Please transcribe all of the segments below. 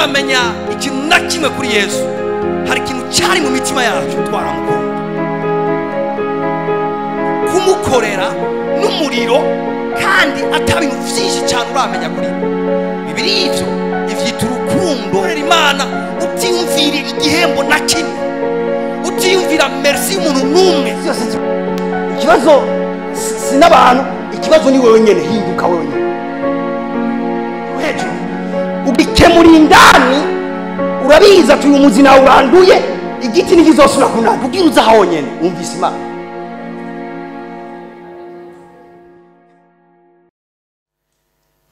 Tutaramenya ikintu na kimwe kuri Yesu, hari ikintu cyari mu mitima yacu twaramukunda. Kumukorera n'umuriro kandi atabintu byinshi cyane uramenya kuri bibiri ivyo ivyita urukundo. Imana utiyumvira igihembo na kimwe, utiyumvira merci y'umuntu n'umwe. Ikibazo si n'abantu, ikibazo ni wewe nyene. Hinduka wewe nyene hejuru ubikemura indani, urabiza tuyu muzina uranduye igiti ntigizosubira kunaka kugira uza honyene wumvise Imana.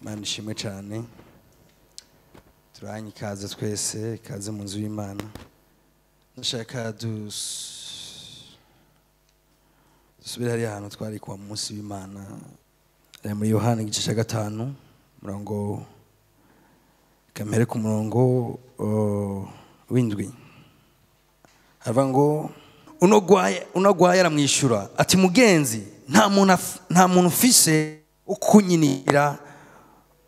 Imana ishimwe cyane, turanye ikaze twese, ikaze mu nzu y'Imana. Ndashaka dusubire hariya hantu twari kuwa munsi w'Imana, muri Yohana igice cya 5 murongo kamere ku murongo w'indwi. Hava ngo unogwaye aramwishyura ati mugenzi, nta muntu ufise ukunyinira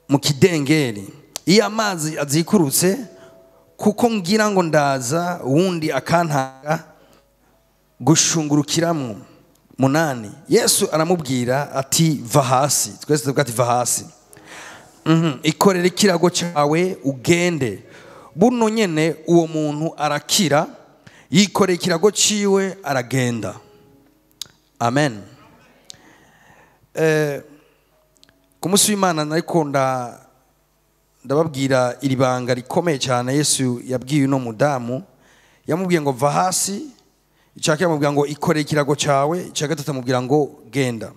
mu kidengeri iyo amazi azikurutse, kuko ngira ngo ndaza wundi akantanga gushungurukiramo. 8 Yesu aramubwira ati va hasi. Twese tuvuga ati va hasi. Ikorere ikirago cyawe ugende. Buno nyene uwo muntu arakira, yikoreye ikirago ciwe aragenda. Amen. Ku munsi w'Imana nariko ndababwira iri banga rikomeye cyane Yesu yabwiye uno mudamu. Yamubwiye ngo va hasi, icya kabiri amubwira ngo ikorere ikirago cyawe, icya gatatu amubwira ngo genda.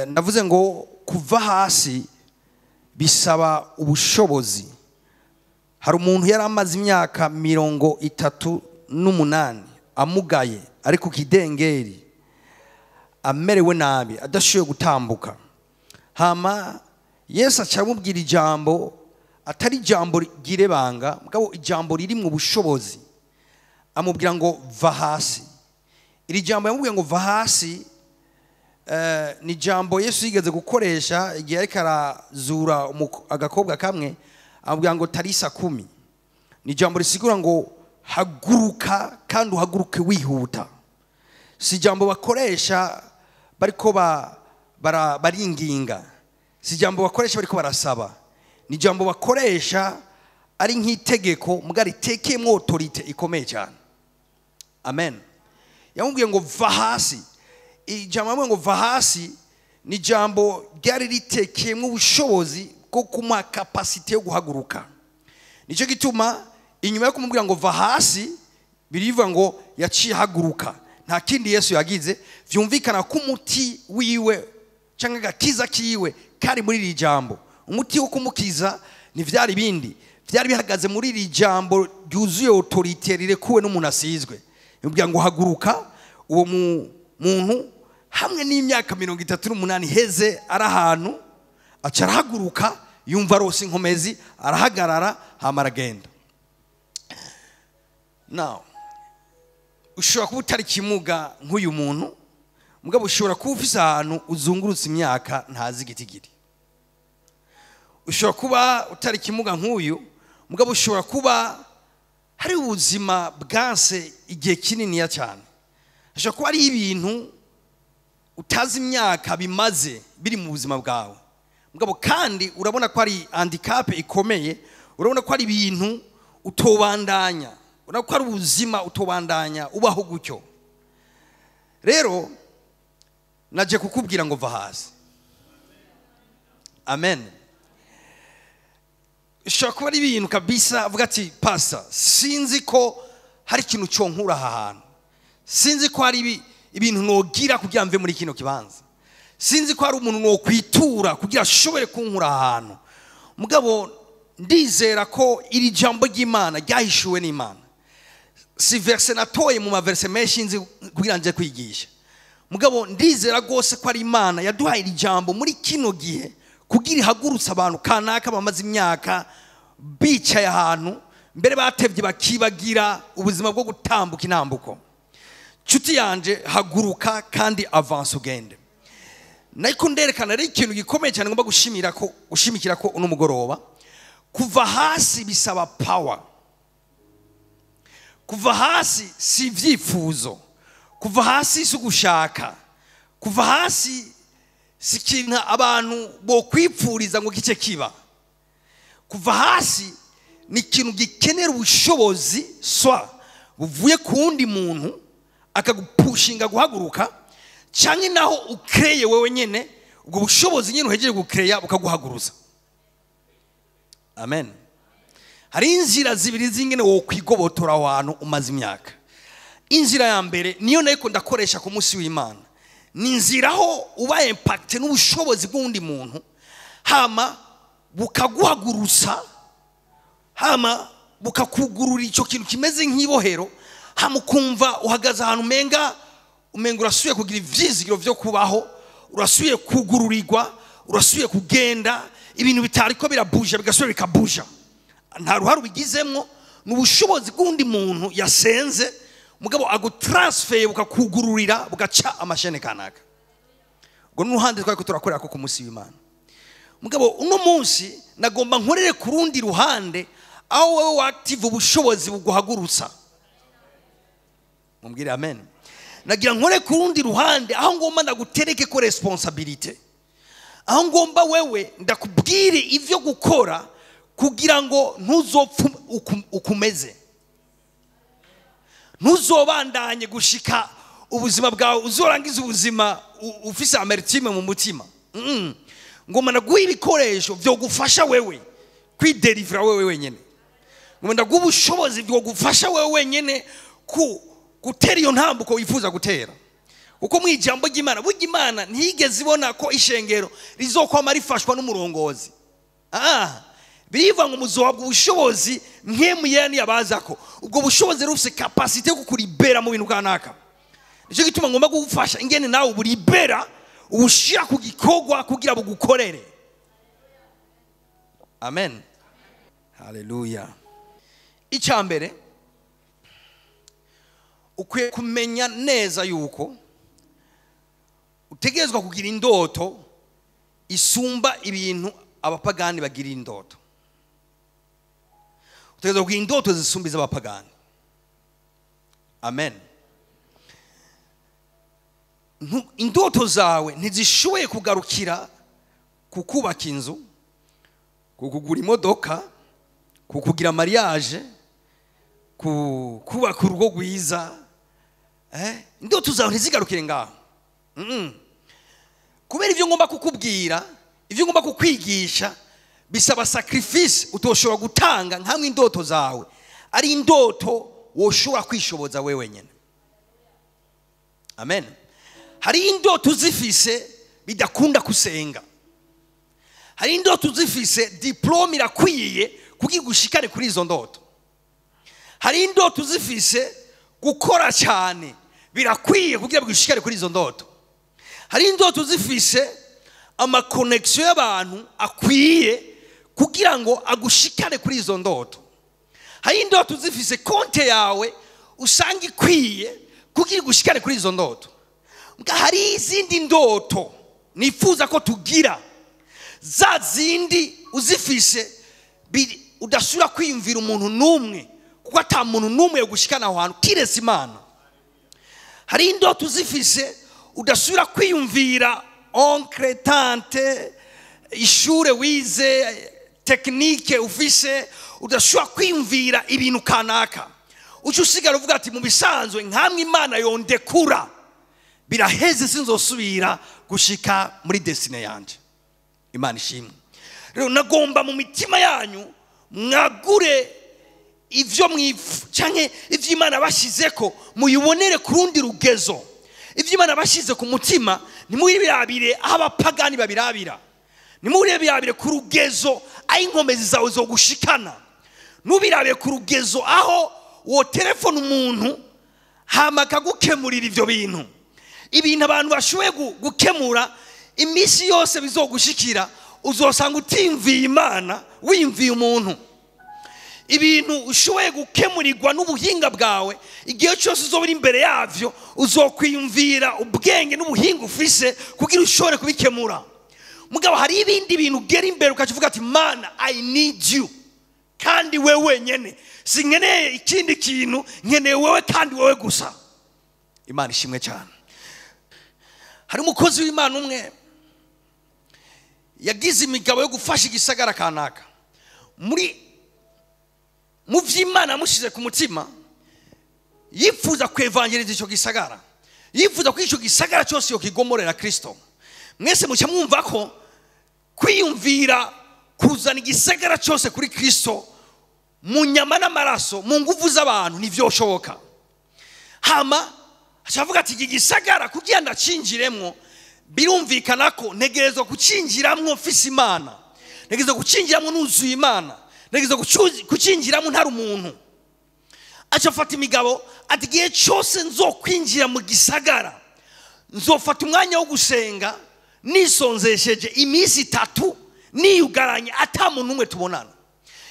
Navuze ngo kuva hasi bisaba ubushobozi. Hari umuntu yari amaze imyaka 38 amugaye, ari ku kidengeri, amerewe nabi, adashoboye gutambuka. Hama Yesu acamubwira ijambo atari ijambo ry'irebanga, mugabo ijambo riri mu bushobozi. Amubwira ngo va hasi. Iri jambo yamubwiye ngo va hasi ni jambo Yesu yigeze gukoresha igihe ariko arazura agakobwa kamwe, amubwira ngo tarisa 10. Ni jambo risigura ngo haguruka kandi uhaguruke wihuta. Si jambo bakoresha bariko baringinga, si jambo bakoresha bariko barasaba, ni jambo bakoresha ari nk'itegeko muga ritekeyemo autorite ikomeye cyane. Amen. Yamubwiye ngo va hasi. Ijambo yamubwiye ngo va hasi ni jambo ryari ritekeyemo ubushobozi bwo kumuha capacité yo guhaguruka. Nicyo gituma inyuma yo kumubwira ngo va hasi birivuga ngo yaciye haguruka. Nta kindi Yesu yagize, vyumvikana ko umuti wiwe cyangwa agakiza kiwe kari muri iri jambo. Umuti wo kumukiza ni vyari bindi, vyari bihagaze muri iri jambo ryuzuye autorité rirekuwe n'umuntu asizwe. Yamubwira ngo haguruka. Uwo muntu hamwe n'imyaka 38 heze ari ahantu, aca arahaguruka, yumva arose inkomezi, arahagarara, hama aragenda. Now ushobora kuba utari kimuga nk'uyu muntu, mugabo ushobora kuba ufise ahantu uzungurutse imyaka ntazi igitigiri. Ushobora kuba utari kimuga nk'uyu, mugabo ushobora kuba hari ubuzima bwanse igihe kininiya cyane. Ushobora kuba ari ibintu utazi imyaka bimaze biri mu buzima bwawe, mugabo kandi urabona ko ari handicap ikomeye, urabona ko ari ibintu utobandanya, urabona ko ari ubuzima utobandanya ubaho gutyo. Rero naje kukubwira ngo va hasi. Amen. Ushobora kuba ari ibintu kabisa avuga ati pasa, sinzi ko hari ikintu cyonkura aha hantu, sinzi ko hari ibintu nogira kugira mve muri kino kibanza, sinzi ko hari umuntu nokwitura kugira ashobore kunkura aha hantu. Mugabo ndizera ko iri jambo ry'Imana ryahishuwe n'Imana. Si verse natoye mu maverse menshi nzi kugira nje kwigisha, mugabo ndizera gose ko ari Imana yaduhaye iri jambo muri kino gihe kugira ihagurutse abantu kanaka bamaze imyaka bicaye ahantu mbere batevye bakibagira ubuzima bwo gutambuka intambuko. Nshuti yanje, haguruka kandi avance ugende. Nariko nderekana rero ikintu gikomeye cyane ngomba gushimira ko gushimikira ko uno mugoroba. Kuva hasi bisaba power. Kuva hasi si ivyifuzo. Kuva hasi si ugushaka. Kuva hasi si ikintu abantu bokwipfuriza ngo gice kiba. Kuva hasi ni ikintu gikenera ubushobozi swa buvuye ku wundi muntu akagupushinga guhaguruka, canke naho ukreye wewe nyene, ubwo bushobozi nyene uhejeje gukreya bukaguhaguruza. Amen. Hari inzira zibiri zingene wokwigobotora ahantu umaze imyaka. Inzira ya mbere niyo nayiko ndakoresha ku munsi w'Imana. Ni inzira aho uba impact n'ubushobozi bw'undi muntu, hama bukaguhagurusa, hama bukakugurura ico kintu kimeze nk'ibohero, hama ukumva uhagaze ahantu umenga urasubiye kugira ivyizigiro vyo kubaho, urasubiye kugururirwa, urasubiye kugenda, ibintu bitariko birabuja bigasubira bikabuja. Nta ruhare ubigizemwo, ni ubushobozi bw'undi muntu yasenze, mugabo agutransfeye bukakugururira bugaca amashene kanaka. Ubwo n'uruhande twariko turakorera ko ku munsi w'Imana. Mugabo uno munsi nagomba nkorere ku rundi ruhande aho wewe waactive ubushobozi buguhagurutsa. Mumbwire amen. Nagira nkore ku rundi ruhande aho ngomba ndagutereke ko responsibility. Aho ngomba wewe ndakubwire ivyo gukora kugira ngo ntuzopfe ukumeze. Ntuzobandanye gushika ubuzima bwawe uzorangiza ubuzima ufise amertime mu mutima. Ngomba ndaguha ibikoresho vyo gufasha wewe kwidelivra wewe wenyene. Ngomba ndaguha ubushobozi bwo gufasha wewe wenyene ku gutera iyo ntambuko wifuza gutera. Kuko mu ijambo ry'Imana, burya Imana ntiyigeze ibona ko ishengero rizokwama rifashwa n'umurongozi. Birivuga ngo muzohabwa ubushobozi nkemuyera niyabazako. Ubwo bushobozi rufise capacité yo kukuribera mu bintu kanaka. Nico gituma ngomba kugufasha ingene nawe uburibera ubushira ku gikorwa kugira bugukorere. Amen. Hallelujah. Icambere ukwiye kumenya neza yuko utegerezwa kugira indoto isumba ibintu abapagani bagira indoto. Utegerezwa kugira indoto zisumba iz'abapagani. Amen. Indoto zawe ntizishoboye kugarukira ku kubaka inzu, ku kugura imodoka, ku kugira mariage, ku kubaka urugo rwiza. Indoto zawe ntizigarukire ngaho. Kubera ivyo ngomba kukubwira, ivyo ngomba kukwigisha bisaba sacrifice utoshobora gutanga nkamwe indoto zawe ari indoto woshobora kwishoboza wewe nyene. Amen. Hari indoto uzifise bidakunda kusenga. Hari indoto uzifise diplome irakwiye kugira ushikane kuri izo ndoto. Hari indoto uzifise gukora cyane birakwiye kugira ushikane kuri izo ndoto. Hari indoto uzifise ama connection y'abantu akwiye kugira ngo agushikane kuri izo ndoto. Hari indoto uzifise konte yawe usanga ikwiye kugira ushikane kuri izo ndoto. Hari izindi ndoto nifuza ko tugira, za zindi uzifise udasubira kwiyumvira umuntu numwe, kuko ata muntu numwe yo gushikana aho hantu kiretse Imana. Hari indoto uzifise udasubira kwiyumvira oncle, tante, ishure wize, technique ufise, udasubira kwiyumvira ibintu kanaka. Uca usigara uvuga ati mu bisanzwe nkamwe Imana yondekura biraheze sinzosubira gushika muri destiny yanje. Imana ishimwe. Rero nagomba mu mitima yanyu mwagure ivyo mwifu canke ivyo Imana bashizeko muyibonere kurundi rugezo. Ivyo Imana bashize ku mutima nimubirabire aho abapagani babirabira. Nimubirabire ku rugezo aho inkomezi zawe zo gushikana. Nubirabire ku rugezo aho wo telefone umuntu hama akagukemurira ivyo bintu. Ibintu abantu bashoboye gukemura iminsi yose bizogushikira uzosanga utimviye Imana wimviye umuntu. Ibintu ushoboye gukemurirwa n'ubuhinga bwawe igihe cyose uzoba uri imbere yavyo uzokwiyumvira ubwenge n'ubuhinga ufise kugira ushobore kubikemura. Mugabo hari ibindi bintu ugera imbere ukavuga ati Mana, I need you. Kandi wewe wenyene, sinkeneye ikindi kintu, nkeneye wewe kandi wewe gusa. Imana ishimwe cyane. Hari umukozi w'Imana umwe yagize imigabo yo gufasha igisagara kanaka. Muri mu vy'Imana amushize ku mutima, yifuza kwevangeliza ico gisagara, yifuza ko ico gisagara cyose yokigomorera Kristo. Mwese muca mwumva ko kwiyumvira kuzana igisagara cyose kuri Kristo mu nyama n'amaraso, mu nguvu z'abantu, ntivyoshoboka. Hama acavuga ati iki gisagara kugira ndacinjiremwo, birumvikana ko ntegerezwa kucinjiramwo mfise Imana, ntegerezwa kucinjiramwo nuzuye Imana, ntegerezwa kucinjiramwo ntari umuntu. Aca afata imigabo ati igihe cyose nzokwinjira mu gisagara nzofata umwanya wo gusenga nisonzesheje iminsi 3 niyugaranye ata muntu umwe tubonana.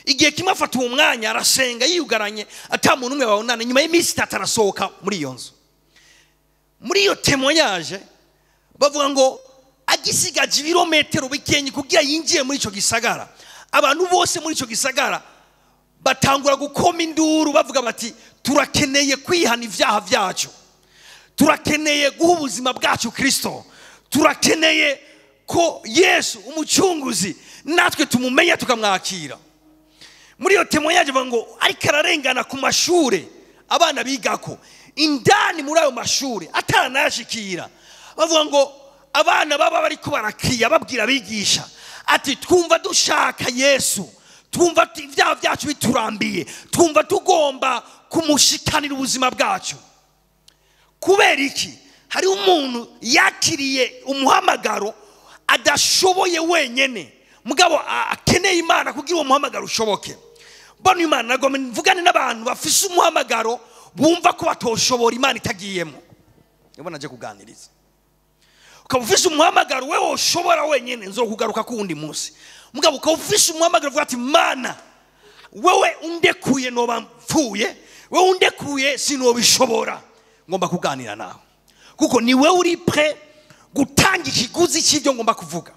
Igihe kimwe afata uwo mwanya arasenga yiyugaranye ata muntu umwe babonana, nyuma y'iminsi 3 arasohoka muri iyo nzu. Muri iyo témoignage bavuga ngo agisigaje ibirometero bikenye kugira yinjiye muri ico gisagara, abantu bose muri ico gisagara batangura gukoma induru bavuga bati turakeneye kwihana ivyaha vyacu, turakeneye guha ubuzima bwacu Kristo, turakeneye ko Yesu umucunguzi natwe tumumenya tukamwakira. Muri iyo témoignage bavuga ngo ariko ararengana ku mashure abana bigako, indani muri ayo mashure ataranashikira, bavuga ngo abana baba bariko barakiya babwira abigisha ati twumva dushaka Yesu, twumva ibyaha byacu biturambiye, twumva tugomba kumushikanira ubuzima bwacu. Kubera iki? Hari umuntu yakiriye umuhamagaro adashoboye wenyene, mugabo akeneye Imana kugira uwo muhamagaro ushoboke. Bano Imana nagomba mvugane n'abantu bafise umuhamagaro bumva ko batoshobora Imana itagiyemo. Nibona naje kuganiriza. Ukaba ufise umuhamagaro wewe ushobora wenyene, nzokugaruka ku wundi munsi. Mugabo ukaba ufise umuhamagaro uvuga ati Mana wewe undekuye noba mpfuye, wewe undekuye sinobishobora, ngomba kuganira nawe kuko ni wewe uri prêt gutanga ikiguzi cy'ibyo ngomba kuvuga.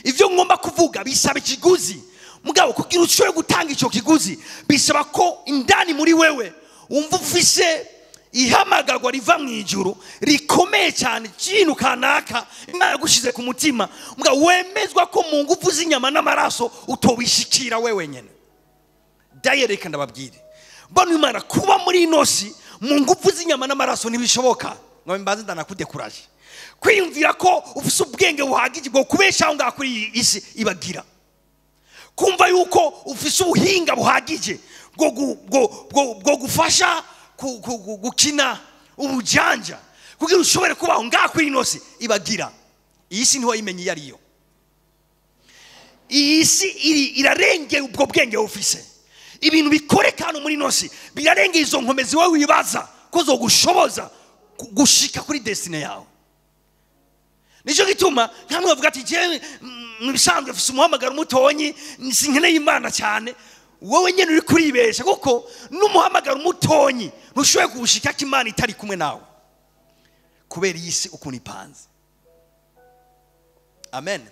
Ivyo ngomba kuvuga bisaba ikiguzi, mugabo kugira ushobore gutanga ico kiguzi bisaba ko indani muri wewe wumva ufise ihamagarwa riva mu ijuru rikomeye cyane, ikintu kanaka Imana yagushize ku mutima, mugabo wemezwa ko mu nguvu z'inyama n'amaraso utobishikira wewe nyene. Dayereka ndababwire, bano Imana kuba muri ino si mu nguvu z'inyama n'amaraso ntibishoboka. Ngo mbanze ndanakudekuraje kwiyumvira ko ufise ubwenge buhagije bwo kubeshaho ngaho kuri iyi isi ibagira, kumva yuko ufise ubuhinga buhagije bwo gufasha gukina ubujanja kugira ushobore kubaho ngaho kuri ino si ibagira. Iyi si ntiwayimenye iyo ariyo. Iyi si irarengera ubwo bwenge ufise. Ibintu bikoreka hano muri ino si birarengera izo nkomezi wowe wibaza ko zogushoboza gushika kuri destiny yawe. Nico gituma nkamwe bavuga ati jewe mu bisanzwe mfise umuhamagaro mutonyi, sinkeneye Imana cyane. Wowe nyene uri kuribesha kuko n'umuhamagaro mutonyi ntushoboye kuwushika ko Imana itari kumwe nawe, kubera iyi si ukuntu ipanze. Amen.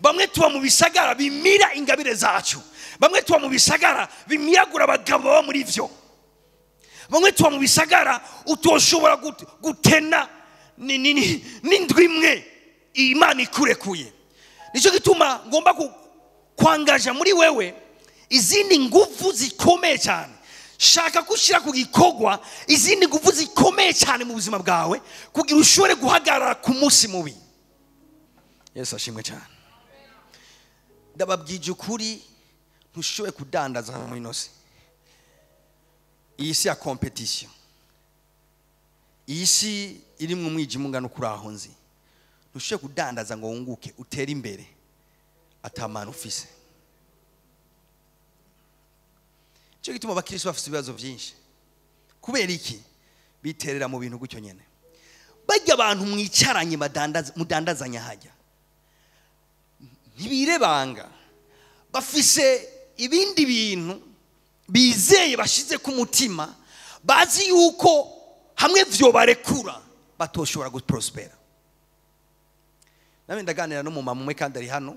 Bamwe tuba mu bisagara bimira ingabire zacu, bamwe tuba mu bisagara bimiragura abagabo baba muri vyo, bamwe tuba mu bisagara utoshobora gutena n'indwi imwe Imana ikurekuye. Nico gituma ngomba kwangaja muri wewe izindi nguvu zikomeye cyane. Shaka gushira ku gikorwa izindi nguvu zikomeye cyane mu buzima bwawe kugira ushobore guhagarara ku munsi mubi. Yesu ashimwe cyane. Ndababwije ukuri, ntushoboye kudandaza muri ino si. Iyi si ya competition, iyi si irimwo umwijima ungana ukuri aho nzi. Ntushoboye kudandaza ngo wunguke utere imbere atamana ufise. Cyo gituma abakristo bafise ibibazo byinshi. Kubera iki? Biterera mu bintu gutyo nyene. Bajya abantu mwicaranye mudandazanya hajya, ntibirebanga, bafise ibindi bintu bizeye bashize ku mutima, bazi yuko hamwe vyo barekura batoshobora guprospera. Nawe ndaganira n'umumama umwe kandi ari hano,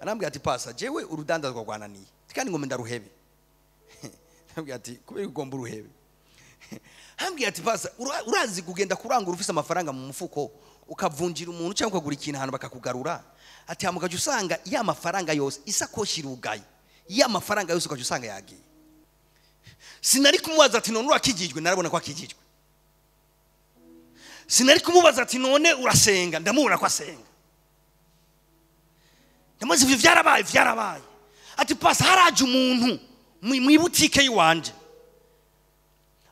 Arambwira ati pasa jewe urudandazwa rwananiye kandi ngomba ndaruhebe. Arambwira ati kubera ugomba uruhebe. Arambwira ati pasa urazi kugenda kurangura ufise amafaranga mu mufuko ukavunjira umuntu cyangwa ukagura ikintu ahantu bakakugarura, ati hamukaje usanga ya mafaranga yose isakoshi irugaye, ya mafaranga yose ukaje usanga yagiye. Sinari kumubaza ati none urakijijwe, narabona ko akijijwe. Sinari kumubaza ati none urasenga, ndamubona ko asenga. Ndamaze ivyo vyarabaye vyarabaye. Ati pasa haraje umuntu mu butike yiwanje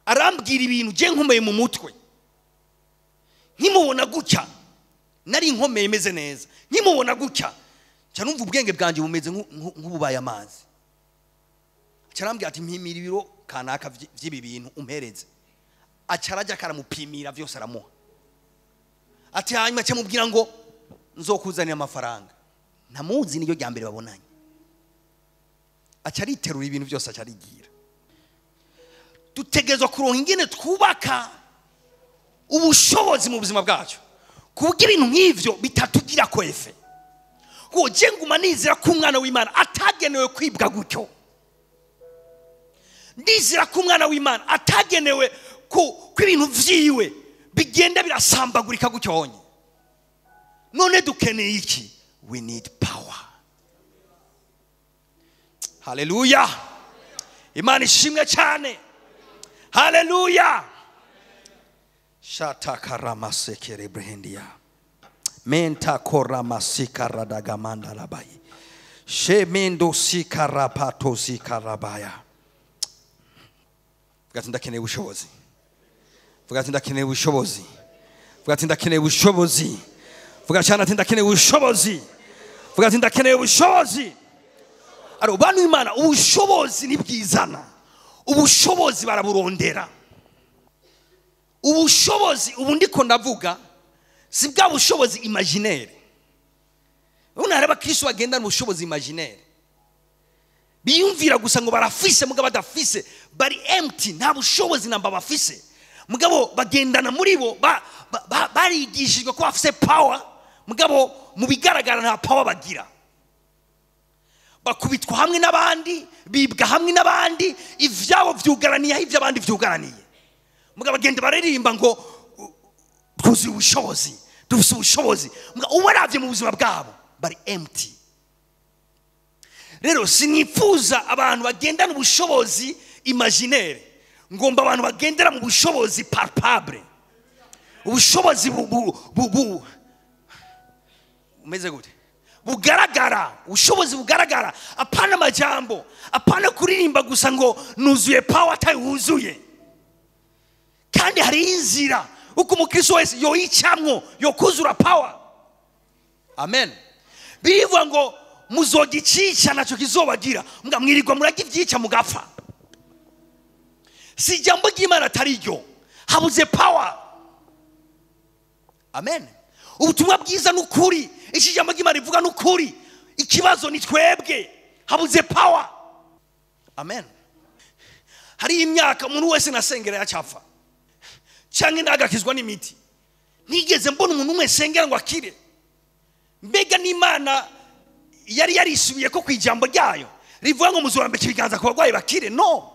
arambwira ibintu je nkomeye mu mutwe, nkimubona gutya nari nkomeye meze neza, nkimubona gutya nca numva ubwenge bwanje bumeze nk'ububaye amazi. Acarambwira ati mpimira ibiro kanaka vy'ibi bintu umpereze. Acarajya karamupimira vyose aramuha. Ati hanyuma cyamubwira ngo nzokuzanira amafaranga. Ntamuzi niyo rya mbere babonanye. Acariterura ibintu byose acarigira. Dutegerezwa kuronka ingene twubaka ubushobozi mu buzima bwacu kugira ibintu nk'ivyo bitatugira ko efe. Kuko je nguma nizera ko umwana w'Imana atagenewe kwibwa gutyo. Ndizera ko umwana w'Imana atagenewe ko ibintu vyiwe bigenda birasambagurika gutyo honye. None dukeneye iki? We need power. Haleluya. Imana ishimwe cyane. Haleluya. Shatakaramasekere brehendia. Menta koramasikaradagamanda labai. Shemendo sikarapato sikarabaya. Vuga ati ndakeneye ubushobozi. Vuga ati ndakeneye ubushobozi. Vuga ati ndakeneye ubushobozi. Vuga cyane ati ndakeneye ubushobozi. Vuga ati ndakeneye ubushobozi. Aro bantu Imana ubushobozi nibwizana. Ubushobozi baraburondera. Ubushobozi ubu ndiko ndavuga si bwa bushobozi imaginaire. Ubona hari abakristo bagendana ubushobozi imaginaire, biyumvira gusa ngo barafise mugabo badafise, bari empty, nta bushobozi namba bafise. Mugabo bagendana muri bo barigishijwe ko bafise power, mugabo mu bigaragara nta power bagira. Bakubitwa hamwe n'abandi, bibwa hamwe n'abandi, ivyabo vyugaraniye aho ivy'abandi vyugaraniye. Mugabo bagenda bararirimba ngo twuzuye ubushobozi, dufise ubushobozi. Mugabo ubaravye mu buzima bwabo bari empty. Rero sinifuza abantu bagendana ubushobozi imaginaire, ngomba abantu bagendera mu bushobozi palpable. Ubushobozi umeze gute? Bugaragara, ubushobozi bugaragara, apana amajambo, apana kuririmba gusa ngo nuzuye power atari wuzuye. Kandi hari inzira uko umukristo wese yoyicamwo yokuzura power. Amen. Birivuga ngo muzogicica naco kizobagira, mbwa mwirirwa muragivyica mugapfa. Si jambo ry'Imana atari ryo, habuze power. Amen. Ubutumwa bwiza n'ukuri, iki jambo ry'Imana rivuga n'ukuri, ikibazo ni twebwe, habuze power. Amen. Hari imyaka umuntu wese nasengera yacapfa canke ndagakizwa n'imiti, nigeze mbona umuntu umwe sengera ngo akire. Mbega n'Imana yari yarisubiye ko kwijambo ryayo rivuga ngo muzorambika ibiganza ku barwayi bakire? No,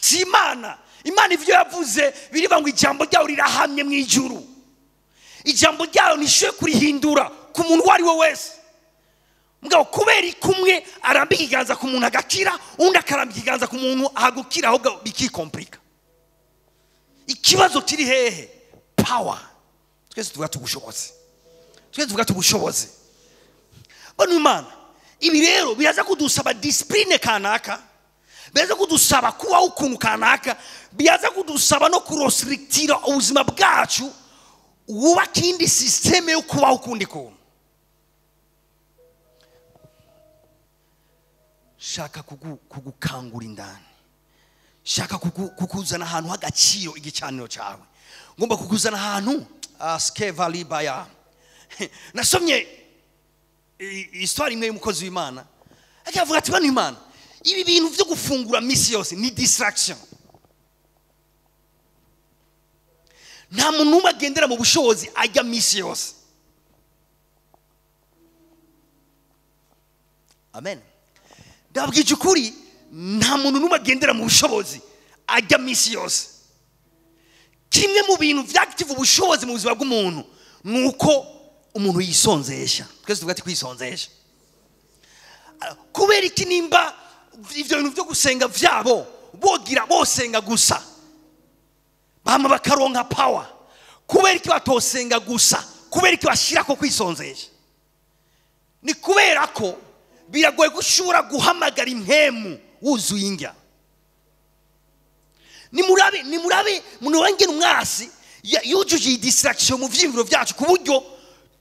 si Imana. Imana ivyo yavuze birivuga ngo ijambo ryayo rirahamye mu ijuru. Ijambo ryayo ntishoboye kurihindura ku muntu uwo ari we wese. Mugabo kubera ikumwe arambika ikiganza ku muntu agakira, undi akarambika ikiganza ku muntu ahagukira, ahubwo bikikomplika. Ikibazo kiri hehe? Power. Twese tuvuga tubushobozi. Twese tuvuga tubushobozi. Bano Imana, ibi rero biraza kudusaba discipline kanaka, biraza kudusaba kuba ukuntu kanaka, biraza kudusaba no kurestrictira ubuzima bwacu, wubaka indi systeme yo kubaho ukundi kuntu. Shaka kugukangura indani, shaka kukuzana ahantu h'agaciro igicaniro cyawe, ngomba kukuzana ahantu askevalibaya. Nasomye histoire imwe y'umukozi w'Imana akavuga ati bano Imana, ibi bintu byo gufungura misi yose ni distraction. Nta muntu umwe agendera mu bushobozi ajya misi yose. Amen. Ndabwije ukuri, nta muntu n'umwe agendera mu bushobozi ajya misi yose. Kimwe mu bintu vyactive ubushobozi mu buzima bw'umuntu nuko umuntu yisonzesha. Twese tuvuga ati kwisonzesha. Kubera iki nimba ivyo bintu vyo gusenga vyabo bogira bosenga gusa bama bakaronka power, kubera iki batosenga gusa? Kubera iki bashirako kwisonzesha? Ni kubera ko biragoye gushobora guhamagara impemu wuzuye indya. Nimurabe munongera umwasi yujuje distraction mu vyimviro vyacu ku buryo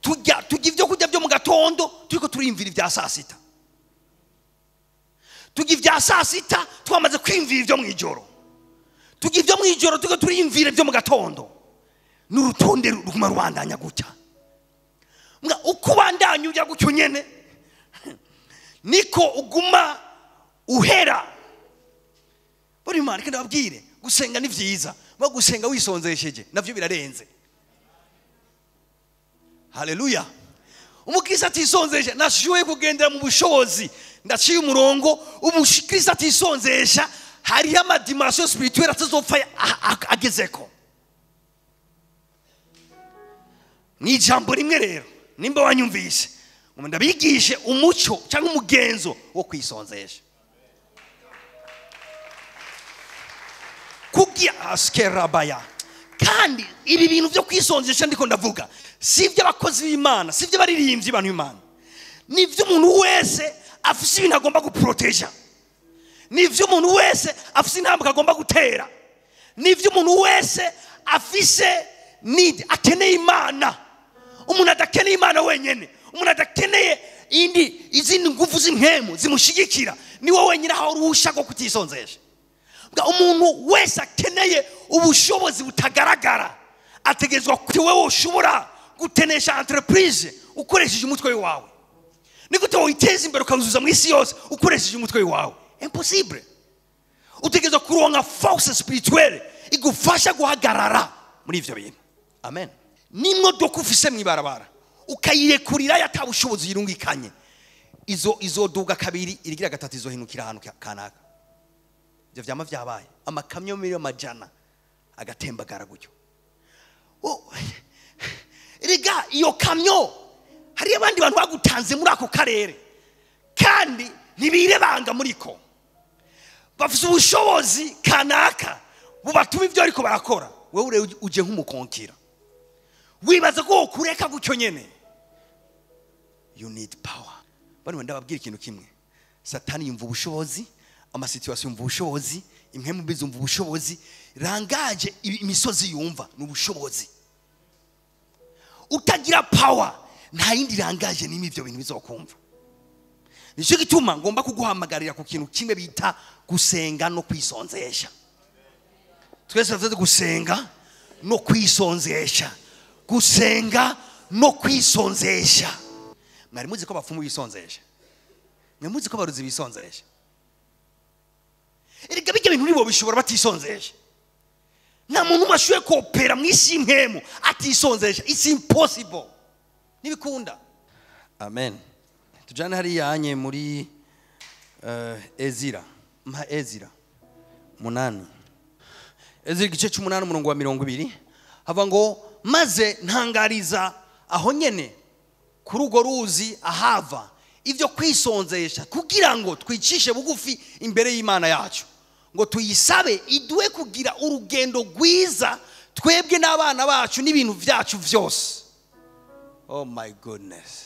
tujya ivyo kurya byo mu gatondo turiko turimvira ivya saa sita, tujya ivya saa sita twamaze kwimvira ivyo mwijoro, tujya ivyo mwijoro turiko turimvira ivyo mu gatondo. N'urutonde ruguma rubandanya gutya. Uko ubandanya ujya gutyo nyene niko uguma uhera. Buri mwana kandi ababwire gusenga ni vyiza, ba gusenga wisonzesheje navyo birarenze. Haleluya. Umukristo atisonzesha nashoboye kugendera mu bushobozi, ndaciye umurongo. Umukristo atisonzesha hari ama dimension spirituelle atazopfa agezeko. Ni ijambo rimwe rero nimba wanyumvise ngo ndabigishe umuco cyangwa umugenzo wo kwisonzesha. Kugira askerabaya. Kandi ibi bintu byo kwisonzesha ndiko ndavuga si iby'abakozi b'Imana, si iby'abaririmbyi bantu b'Imana, ni iby'umuntu wese afise ibintu agomba guproteja, ni iby'umuntu wese afise intambwe agomba gutera, ni iby'umuntu wese afise need, akeneye Imana. Umuntu adakeneye Imana wenyene, umuntu adakeneye indi izindi nguvu z'impemu zimushigikira, ni wowe wenyine aho uruhusha rwo kutisonzesha. Umuntu wese akeneye ubushobozi butagaragara ategezwa kuti wewe ushobora gutenesha entreprise ukoresheje umutwe wawe. Ni gute witeza imbere ukazuza mu isi yose ukoresheje umutwe wawe? Impossible. Utegezwa kuronka force spirituelle igufasha guhagarara muri ivyo bintu. Amen. N'imodoka ufise mwibarabara ukayirekurira yatabushobozi yirungikanye, izo duga kabiri irigira gatatu izohinukira ahantu kanaka. Ivyo vyama vyabaye amakamyo miliyoni majana agatembagara gutyo. Erega iyo kamyo hari abandi bantu bagutanze muri ako karere kandi ntibirebanga muriko, bafise ubushobozi kanaka bubatuma ivyo ariko barakora. Wewe uje nk'umukonkira wibaza ko kureka gutyo nyene. You need power. Bari ndababwira ikintu kimwe, Satani yumva ubushobozi, amasituation yumva ubushobozi, impemu mbi zumva ubushobozi, rangaje imisozi yumva n'ubushobozi. Utagira power nta yindi rangaje n'imi ivyo bintu bizokumva. Nicyo gituma ngomba kuguhamagarira ku kintu kimwe bita gusenga no kwisonzesha. Twese tuvuze gusenga no kwisonzesha, gusenga no kwisonzesha. Mwari muzi ko abapfumu bisonzesha? Mwari muzi ko abarozi bisonzesha? Erega bijya bintu nibo bishobora batisonzesha. Nta muntu mashuye kopera mu isi impemu atisonzesha. It's impossible. Nibikunda. Amen. Tujane hariya anye muri Ezira. Mpa Ezira 8. Ezira igice c'8 umurongo wa 20 hava ngo maze ntangariza aho nyene kuri urwo ruzi ahava ivyo kwisonzesha kugira ngo twicishe bugufi imbere y'Imana yacu, ngo tuyisabe iduhe kugira urugendo rwiza twebwe n'abana bacu n'ibintu vyacu vyose. Oh my goodness.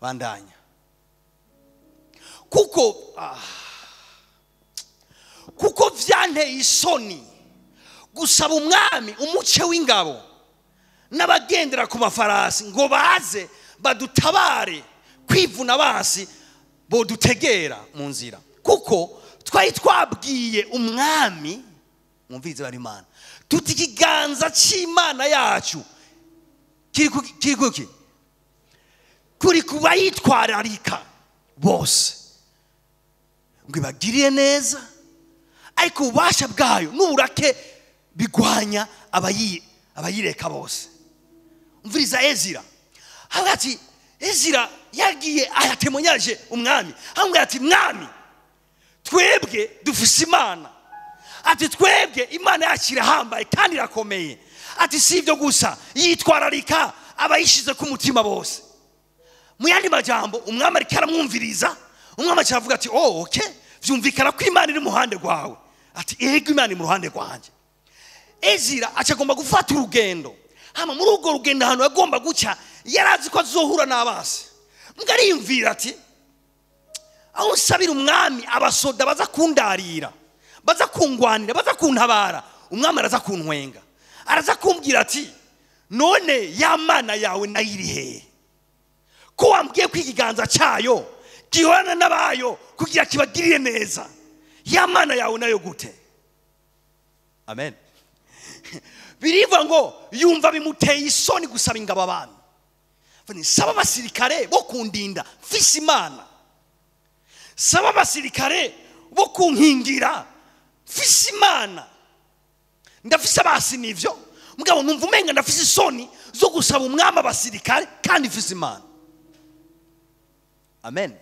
Bandanya. Kuko vyanteye isoni gusaba umwami umuce w'ingabo n'abagendera ku mafarasi ngo baze badutabare kwivuna basi bodutegera mu nzira, kuko twari twabwiye umwami, mwumvirize bari Imana, tuti ikiganza c'Imana yacu kiri kuki kuri kubayitwararika bose ngo ibagirire neza, ariko ububasha bwayo n'uburake bigwanya abayireka bose. Umviriza Ezira hagati, Ezira Yagiye ayatemonyaje umwami, amubwira ati mwami, twebwe dufise Imana, ati twebwe Imana yacu irahambaye kandi irakomeye, ati si ibyo gusa, yitwararika abayishize ku mutima bose. Mu yandi majambo umwami ariko aramwumviriza, umwami acavuga ati oh okay, vyumvikana ko Imana iri mu ruhande rwawe. Ati ego, Imana iri mu ruhande rwanjye. Ezira acagomba gufata urugendo. Hama muri urwo rugendo ahantu yagomba guca yarazi ko azohura n'abasi. Mbwa ariyumvira ati aho nsabira umwami abasoda baza kundarira, baza kungwanira, baza kuntabara, umwami araza kuntwenga, araza kumbwira ati none ya Mana yawe nayo iri hehe? Ko wambwiye ko ikiganza cyayo gihorana n'abayo kugira kibagirire neza, ya Mana yawe nayo gute? Amen. Birivuga ngo yumva bimuteye isoni gusaba ingabo abami. Saba abasirikare bo kundinda mfise Imana, saba abasirikare bo kunkingira mfise Imana, ndafise abasi nivyo, mugabo numva umenga ndafise isoni zo gusaba umwami abasirikare kandi mfise Imana. Amen.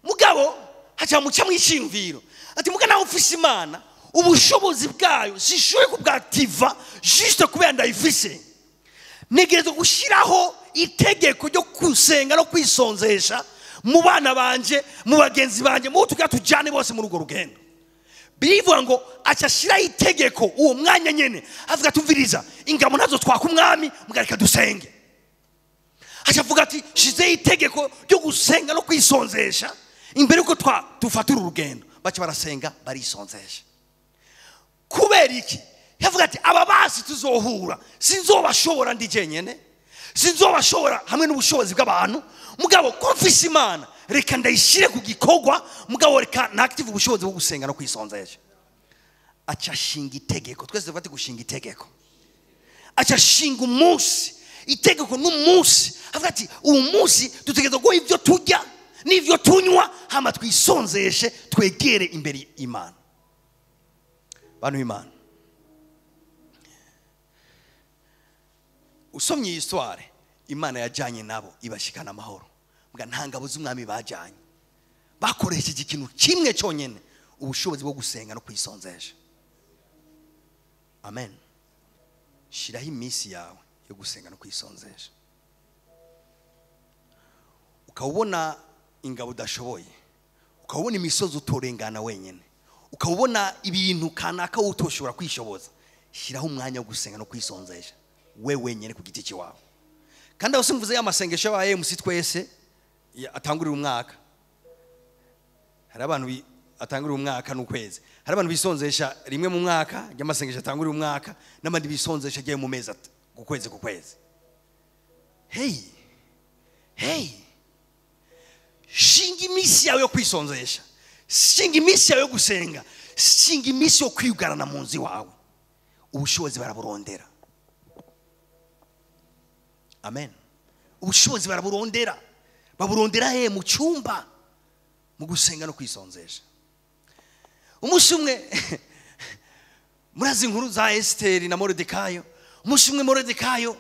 Mugabo haca muca mwishimviro ati muga nawe ufise Imana, ubushobozi bwayo sishoboye kubwativa juste kubera ndayifise, ntegerezwa gushiraho itegeko ryo gusenga no kwisonzesha mu bana banje, mu bagenzi banje, mu tugira tujane bose muri urwo rugendo. Birivuga ngo aca ashiraho itegeko uwo mwanya nyene, avuga tumviriza ingabo nazo twaka umwami, mugareka dusenge. Aca avuga ati shizeho itegeko ryo gusenga no kwisonzesha imbere yuko dufata uru rugendo. Baca barasenga barisonzesha. Kubera iki? Yavuga ati aba basi tuzohura, sinzobashobora ndi jenyene, sinzobashobora hamwe n'ubushobozi bw'abantu, mugabo ko mfise Imana reka ndayishire ku gikorwa, mugabo reka nactive ubushobozi bwo gusenga no kwisonzesha. Aca ashinga itegeko. Twese dufate gushinga itegeko. Aca ashinga umunsi, itegeko n'umunsi. Avuga ati uwo munsi dutegerezwa guha ibyo turya n'ibyo tunywa, hama twisonzeshe twegere imbere y'Imana. Bantu b'Imana, usomye iyi histoire, Imana yajanye nabo ibashikana amahoro. Mbwa nta ngabo z'umwami bajanye, bakoresheje ikintu kimwe cyonyene, ubushobozi bwo gusenga no kwisonzesha. Amen. Shiraho iminsi yawe yo gusenga no kwisonzesha. Ukabona ingabo udashoboye, ukabona imisozi utorengana wenyene, ukabona ibintu kanaka utoshobora kwishoboza, shiraho umwanya wo gusenga no kwisonzesha we wenyene ku giti cyawe. Kandi aho simvuze ya masengesho ya MC twese atangurira umwaka. Hari abantu atangurira umwaka n'ukwezi, hari abantu bisonzesha rimwe mu mwaka ry'amasengesho atangurira umwaka, n'abandi bisonzesha giye mu mezi ku kwezi ku kwezi. Hey, hey, shinga iminsi yawe yo kwisonzesha, shinga iminsi yawe yo gusenga, shinga iminsi yo kwiyugarana mu nzu iwawe. Ubushobozi baraburondera. Amen. Ubushobozi baraburondera. Baburondera he? Mu cyumba, mu gusenga no kwisonzesha. Umunsi umwe murazi inkuru za Esteri na Moridekayo. Umunsi umwe Moridekayo,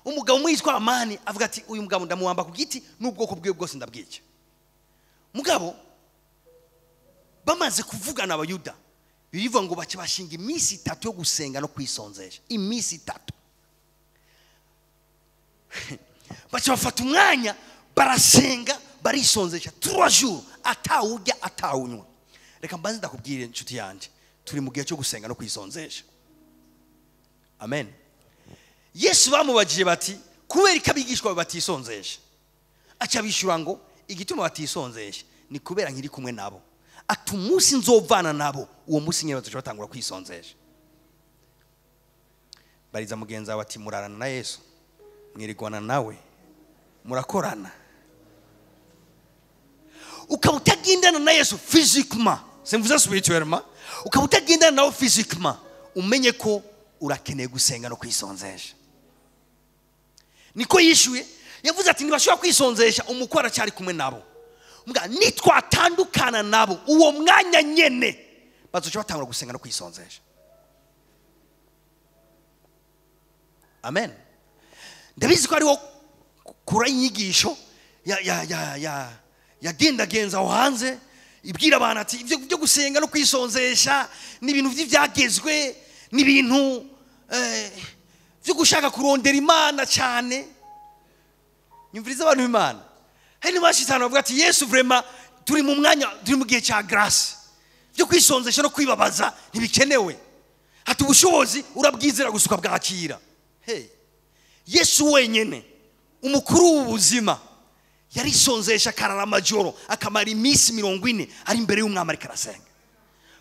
umugabo mwitwa Amani avuga ati uyu mugabo ndamuwamba ku giti n'ubwoko bwiwe bwose ndabwica. Mugabo bamaze kuvugana abayuda, birivuga ngo bace bashinga iminsi itatu yo gusenga no kwisonzesha. Iminsi itatu bace bafata umwanya barasenga barisonzesha 3 jours, atawurya atawunywa. Reka mbanze ndakubwire inshuti yanje, turi mu gihe cyo gusenga no kwisonzesha. Amen. Yesu bamubajije bati kubera ko abigishwa batisonzesha, aca bishura ngo igituma batisonzesha ni kubera nkiri kumwe nabo, ati umunsi nzovana nabo uwo munsi nyine bazoca batangura kwisonzesha. Bariza mugenzi wawe ati murarana na Yesu, mwirigwana nawe, murakorana. Ukaba utagendana na Yesu physiquement, simvuze spirituellement, ukaba utagendana nawe physiquement, umenye ko urakeneye gusenga no kwisonzesha. Niko yishuye, yavuze ati ntibashobora kwisonzesha umukwe aracyari kumwe nabo. Mbwa nitwatandukana nabo uwo mwanya nyene bazoca batangura gusenga no kwisonzesha. Amen. Ndabizi ko hariho Kura inyigisho yagendagenza aho hanze ibwira abantu ati ibyo byo gusenga no kwisonzesha ni ibintu by'ibyagezwe, ni ibintu byo gushaka kurondera Imana cyane. Nyumviriza abantu b'Imana, hari n'abashitani bavuga ati Yesu vraiment turi mu mwanya, turi mu gihe cya grâce, byo kwisonzesha no kwibabaza ntibikenewe, hati ubushobozi urabwizera gusuka bwakira. Hey, Yesu wenyene umukuru w'ubuzima yarisonzesha akarara amajoro akamara iminsi 40 ari imbere y'umwami ariko arasenga.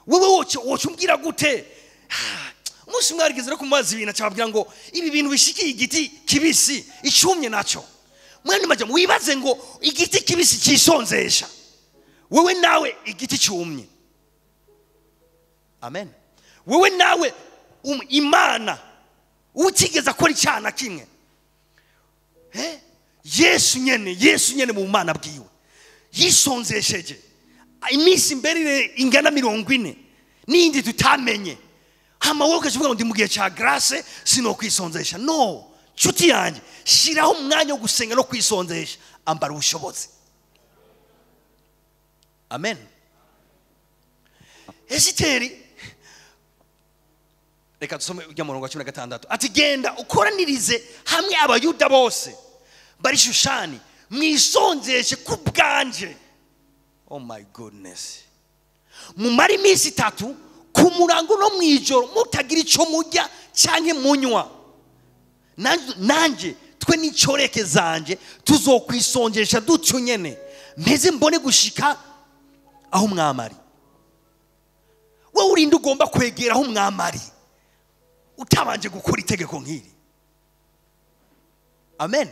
Wewe woca umbwira gute? Umunsi umwe yarigeze no kumubaza ibintu acababwira ngo ibi bintu bishikiye igiti kibisi icumye naco. Mwene majya wibaze ngo igiti kibisi cisonzesha, wewe nawe igiti cyumye. Amen. Wewe nawe Imana utigeze akora icana kimwe. Yesu nyene mu Mana bwiwe yisonzesheje iminsi mbere ingana 40 n'indi tutamenye. Hama wowe ukavuga ngo ndi mu gihe cya grâce sino kwisonzesha. No, nshuti yanjye, shiraho umwanya wo gusenga no kwisonzesha, ambara ubushobozi. Amen. Esiteri, reka dusome ujya murongo wa 16. Ati genda ukoranirize hamwe abayuda bose bari Shushani mwisonzeshe ku bwanje. Oh my goodness. Mumare iminsi 3 ku murango no mwijoro mutagira ico murya canke munywa. Nanje twe n'icoreke zanje tuzokwisonjesha dutyo nyene, mpeze mbone gushika aho umwamari. Wowe urinde ugomba kwegera aho umwamari utabanje gukora itegeko nk'iri. Amen.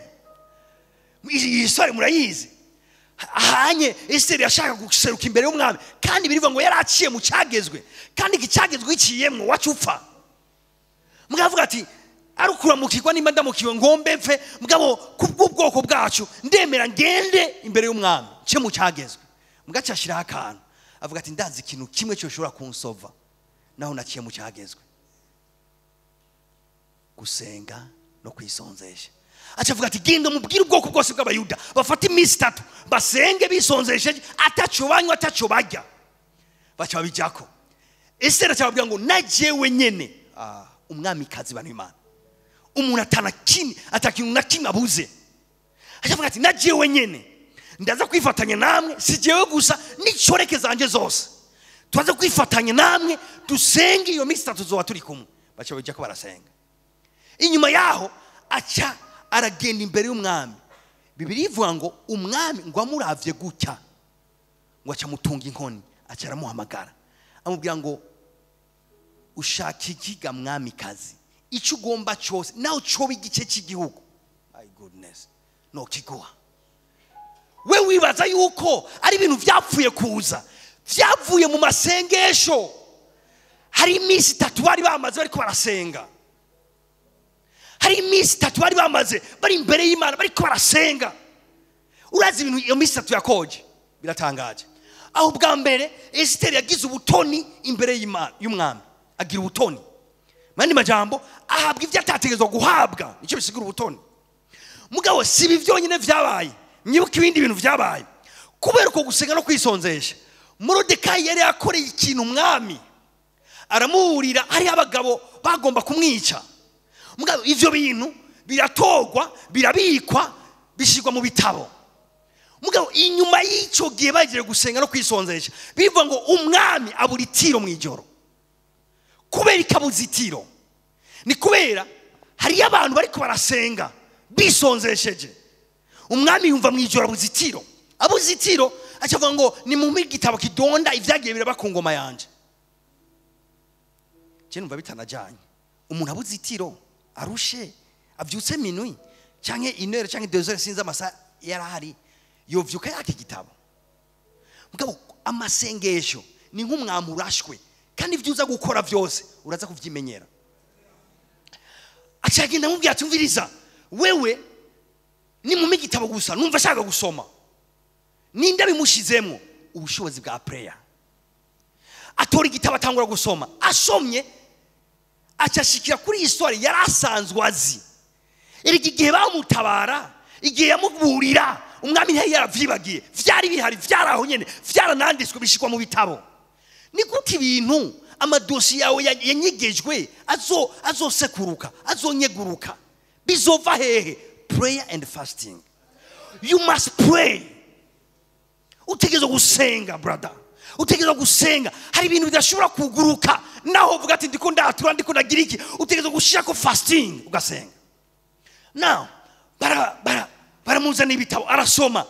Iyi histoire murayizi. Ahanye Esiteri yashaka guseruka imbere y'umwami, kandi birivuga ngo yaraciye mu cyagezwe, kandi iki cyagezwe giciyemwo wacupfa. Mwavuga ati arukuramukirwa nimba ndamukiwe ngombe mfe, mugabo kubw'ubwoko bwacu ndemera ngende imbere y'umwami cye mu cyagezwe. Mugaca ashiraho akantu avuga ati ndazi ikintu kimwe cyoshobora kunsova naho naciye mu cyagezwe, gusenga no kwisonzesha. Aca avuga ati genda mubwire ubwoko bwose bw'abayuda bafate iminsi 3 basenge bisonzesheje ataco banywa ataco barya. Baca babijako. Esiteri aca ababwira ngo najewe nyene, umwamikazi bantu Imana, umuntu atana kimwe atakintu na kimwe abuze. Aca avuga ati najewe nyene ndaza kwifatanya namwe, si jewe gusa n'icoreke zanje zose twaza kwifatanya namwe dusenge iyo minsi 3 tuzoba turi kumwe. Baca babijako barasenga. Inyuma yaho aca aragenda imbere y'umwami. Bibiliya ivuga ngo umwami ngo amuravye gutya ngo aca mutunga inkoni, aca aramuhamagara amubwira ngo ushaka ikiga mwamikazi, icyo ugomba cyose nawe coba igice cy'igihugu. My goodness, no kiguha. We wibaza yuko ari ibintu vyapfuye kuza, vyavuye mu masengesho. Hari iminsi 3 bari bamaze bariko barasenga. Hari iminsi 3 bari bamaze bari imbere y'Imana bariko barasenga. Urazi ibintu iyo minsi 3 yakoje biratangaje. Aho bwa mbere Esiteri yagize ubutoni imbere y'Imana y'umwami, agira ubutoni. Mandi majambo ahabwa ibyo atategerezwa guhabwa, nicyo bisigura ubutoni. Mugabo si ibi byonyine vyabaye, mwibuke ibindi bintu vyabaye. Kubera uko gusenga no kwisonzesha, Moridekayi yari yakoreye ikintu umwami aramuburira, hari abagabo bagomba kumwica. Mugabo ivyo bintu biratogwa, birabikwa, bishirwa mu bitabo. Mugabo inyuma y'ico gihe bagiye gusenga no kwisonzesha, bivuga ngo umwami abura itiro mwijoro. Kubera ikabuza itiro ni kubera hari abantu bariko barasenga bisonzesheje. Umwami yumva mwijoro abuza itiro, abuza itiro acavuga ngo ni mu igitabo kidonda ivyagiye biraba ku ngoma yanje. Je numva bitanajanye. Umuntu abuza itiro arushe avyutse minuit canke 1 heure canke 2 heures, sinzi amasaha yarahari, yovyuka yaka igitabo. Mugabo amasengesho ni nk'umwami urashwe, kandi ivyo uza gukora vyose uraza kuvyimenyera. Acagenda amubwira ati umviriza, wewe ni mu igitabo gusa numva ashaka gusoma, ninde bimushizemo ubushobozi bwa prayer. Atora igitabo atangura gusoma, asomye acashikira kuri histoire yarasanzwe azi. Erega igihe bamutabara Igihe yamuburira umwami ntiyari yaravyibagiye, vyari bihari, vyaraho nyene, vyarananditswe bishikwa mu bitabo. Ni gute ibintu amadosiye yawe yanyegejwe azosekuruka, azonyeguruka, bizova hehe? Prayer and fasting. You must pray. Utegerezwa gusenga brother, utegerezwa gusenga. Hari ibintu bidashobora kuguruka naho uvuga ati ndiko ndatura, ndiko ndagira iki. Utegerezwa gushirako fasting ugasenga. Now baramuzana ibitabo arasoma.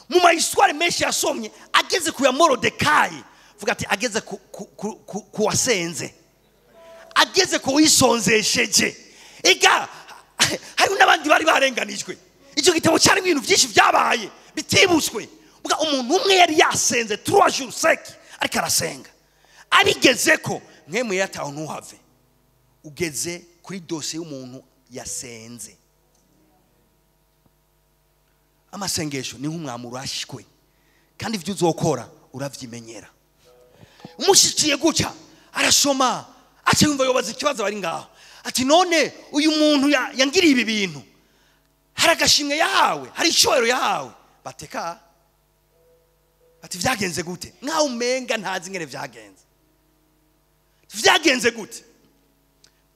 Mu ma histoire menshi yasomye, ageze ku ya Morodekayi, vuga ati ageze ku wasenze, ageze ku wisonzesheje. Ega hari n'abandi bari barenganijwe. Icyo gitabo cyari ibintu byinshi byabaye bitibutswe. Vuga umuntu umwe yari yasenze 3 jours sec ariko arasenga, abigeze ko mwemwe yataho ntuhave ugeze kuri dossier y'umuntu yasenze. Amasengesho ni nk'umwami urashwe, kandi ivyo uzokora uravyimenyera. Umushikiye gutya arasoma, aca yumva yobaza ikibazo bari ngaho, ati none uyu muntu yangiriye ibi bintu, hari agashimwe yahawe, hari icyubahiro yahawe? Bateka ati vyagenze gute? Nkaho umenga ntazi ingene vyagenze. Vyagenze gute?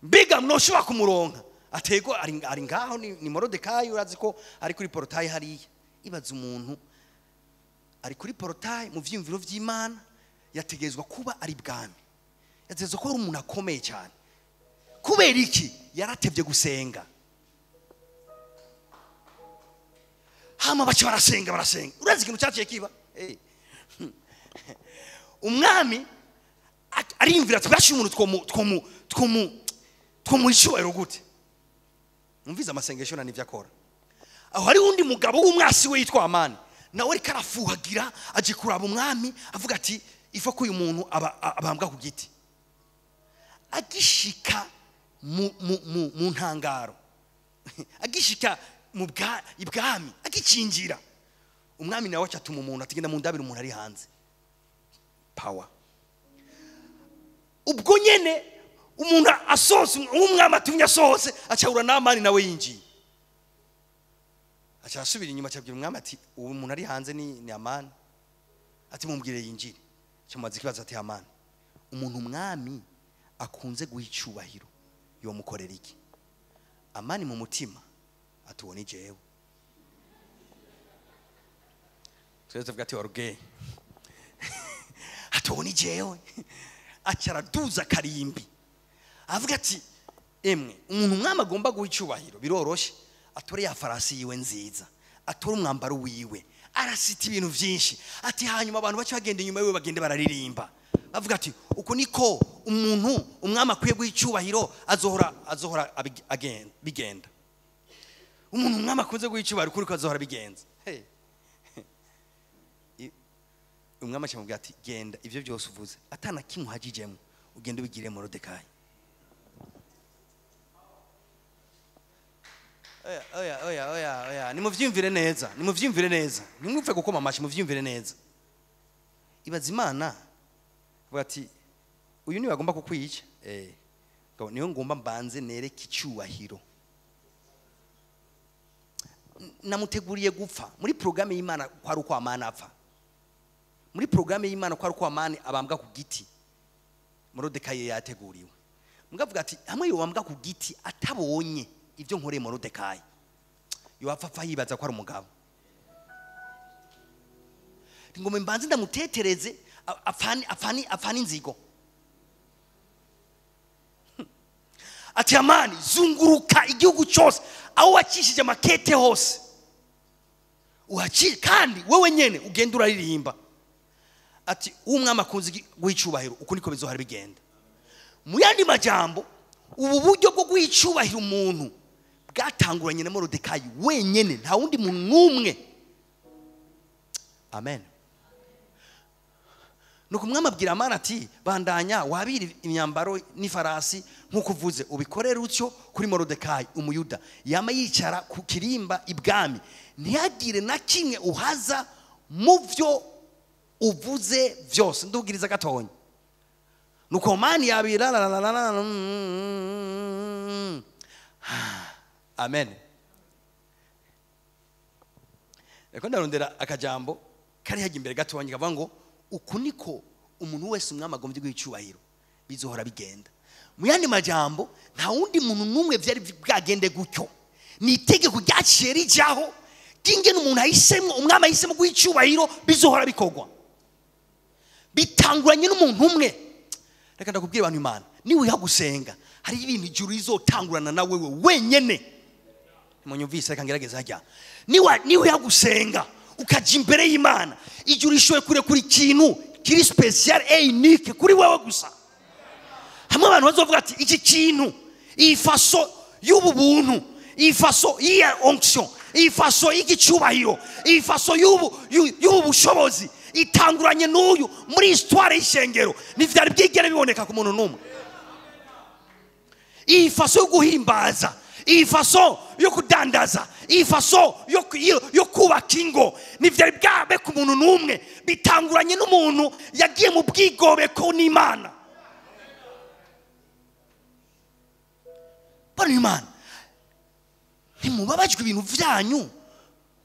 Mbega mnoshobora kumuronka? Atego ari ngaho, ni Morodekayi, urazi ko ari kuri portail hariya. Ibaza umuntu ari kuri portail mu vyiyumviro vy'Imana, yategezwa kuba ari bwami, yategezwa kuba ari umuntu akomeye cyane. Kubera iki? Yaratevye gusenga. Hama baca barasenga, barasenga. Urazi ikintu cyaciye kiba? Umwami arimvira ati bashi umuntu twomu icyubahiro gute? Umviza amasengesho na nivyo akora. Aho hari undi mugabo w'umwasi we yitwa Amani, nawe ariko arafuhagira, aje kuraba umwami avuga ati ifa ko uyu muntu abambwa ku giti. Agishika mu ntangaro, agishika mu ibwami, agicinjira, umwami nawe acatuma umuntu ati genda mu ndabire umuntu ari hanze. Power. Ubwo nyene umuntu asohotse, umwami atumye asohotse, acahura n'Amani nawe yinjiye. Aca asubira inyuma acabwira umwami ati uwo muntu ari hanze ni Amani. Ati mumbwire yinjire. Cyamubaza ikibazo ati Amani, umuntu umwami akunze guha icyubahiro yomukorera iki? Amani mu mutima ati uwo ni jewe. Twese tuvuga ati waruge. Ati uwo ni jewe. Aca araduza karimbi avuga ati emwe umuntu umwami agomba guha icyubahiro biroroshe, atore ya farasi yiwe nziza, atore umwambaro wiwe, arasita ibintu byinshi. Ati hanyuma abantu bace bagenda inyuma yiwe bagende bararirimba, bavuga ati uko niko umuntu umwami akwiye guha icyubahiro azohora bigenda. Umuntu umwami akunze guha icyubahiro uko niko azohora bigenza. Hey. Umwami acamubwira ati genda ivyo byose uvuze atana kimwe uhagijemo, ugende ubigire Morodekayi. Oya oya oya oya oya, nimuvyumvire neza, nimuvyumvire neza, nimwumve gukoma amashi, muvyumvire neza. Ibaza Imana avuga ati uyu niwe agomba kukwica, niyo ngomba mbanze nereke icyubahiro. Namuteguriye gupfa. Muri programme y'Imana kwa uko Amani apfa. Muri programme y'Imana kwa uko Amani abambwa ku giti. Morodekayi yateguriwe. Mugavuga ati hamwe yobambwa ku giti atabonye ivyo nkoreye Morodekayi, yowapfa yibaza ko ari umugabo. Ngombe mbanze ndamutetereze afani inzigo. Ati Amani zunguruka igihugu cyose aho wakishije makete hose, uhaci kandi wewe nyene ugenda uraririmba. Ati umwami akunze guha icyubahiro uko niko bizohara bigenda. Mu yandi majambo, ubu buryo bwo guha icyubahiro umuntu bwatanguranye na Morodekayi wenyene, nta wundi muntu n'umwe. Amen. Nuko umwami abwira Amani ati bandanya wabira imyambaro n'ifarasi nkuko uvuze, ubikorere utyo kuri Morodekayi umuyuda, yama yicara ku kirimba ibwami, ntihagire na kimwe uhaza mu byo uvuze byose. Ndubwiriza gatonya. Nuko Amani yabira la la la la. Amen. Reka ndarondera akajambo kari hajya imbere gato wanjye kavuga ngo uku niko umuntu wese umwami agombye guha icyubahiro bizohora bigenda. Mu yandi majambo, nta wundi muntu n'umwe byari bwagende gutyo. Ni itegeko ryaciye rijyaho ry'ingene umuntu ahisemo, umwami ahisemo guha icyubahiro, bizohora bikorwa bitanguranye n'umuntu umwe. Reka ndakubwira abantu, Imana niwiha gusenga hari ibintu ijuru rizotangurana na wewe wenyene. Munyumvise, reka ngerageze hajya. Niwiha gusenga ukaja imbere y'Imana, ijuru rishoboye kurekura ikintu kiri spécial et unique kuri wewe gusa. Hamwe abantu bazovuga ati iki kintu, iyi façon y'ubu buntu, iyi façon y'iyi onction, iyi façon y'igicubahiro, iyi façon y'ubu bushobozi itanguranye n'uyu muri histoire y'ishengero, ntivyari bwigere biboneka ku muntu n'umwe. Iyi façon yo guhimbaza, iyi façon yo kudandaza, iyi façon yo kubaka ingo, ntivyari bwabe ku muntu n'umwe, bitanguranye n'umuntu yagiye mu bwigobeko n'Imana. Bano Imana, ntimubabajwe ibintu vyanyu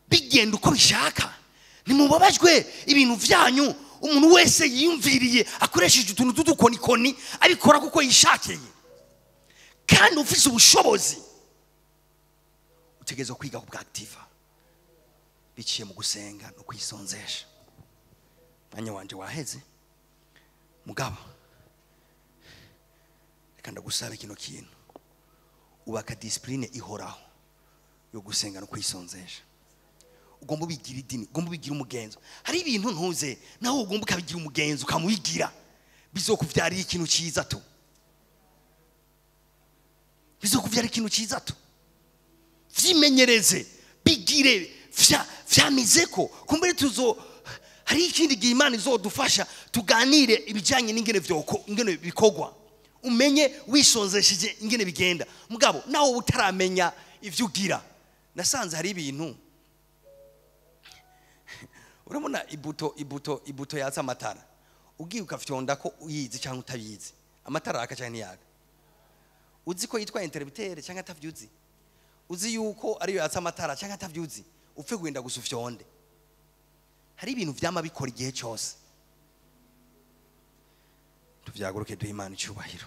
bigenda uko bishaka. Ntimubabajwe ibintu vyanyu umuntu wese yiyumviriye akoresheje utuntu tw'udukonikoni abikora kuko yishakiye. Kandi ufise ubushobozi, utegerezwa kwiga kubwactiva biciye mu gusenga no kwisonzesha. Mwanya wanje waheze, mugabo reka ndagusabe kino kintu: ubaka discipline ihoraho yo gusenga no kwisonzesha. Ugomba ubigira idini, ugomba ubigira umugenzo. Hari ibintu ntuze nawe ugomba ukabigira umugenzo, ukamubigira, bizokuvyarira ikintu cyiza tu, bizokuvyarira ikintu cyiza tu. Vyimenyereze, bigire vyamize ko kumbere tuzo hari ikindi gihe Imana izodufasha tuganire ibijyanye n'ingene vyoko, ingene bikogwa, umenye wisonzesheje ingene bigenda. Mugabo nawe utaramenya ivyo ugira, nasanze hari ibintu urabona ibuto yatsa amatara, ugiye ukafyonda ko uyizi cyangwa utabizi, amatara araka cyangwa ntiyaka. Uzi ko yitwa interrupteur cyangwa atavyuzi, uzi yuko ariyo yatsa amatara cyangwa atavyuzi, upfe kugenda gusa ufyonde. Hari ibintu vyama bikora igihe cyose. Tuvyaguruke duhe Imana icyubahiro.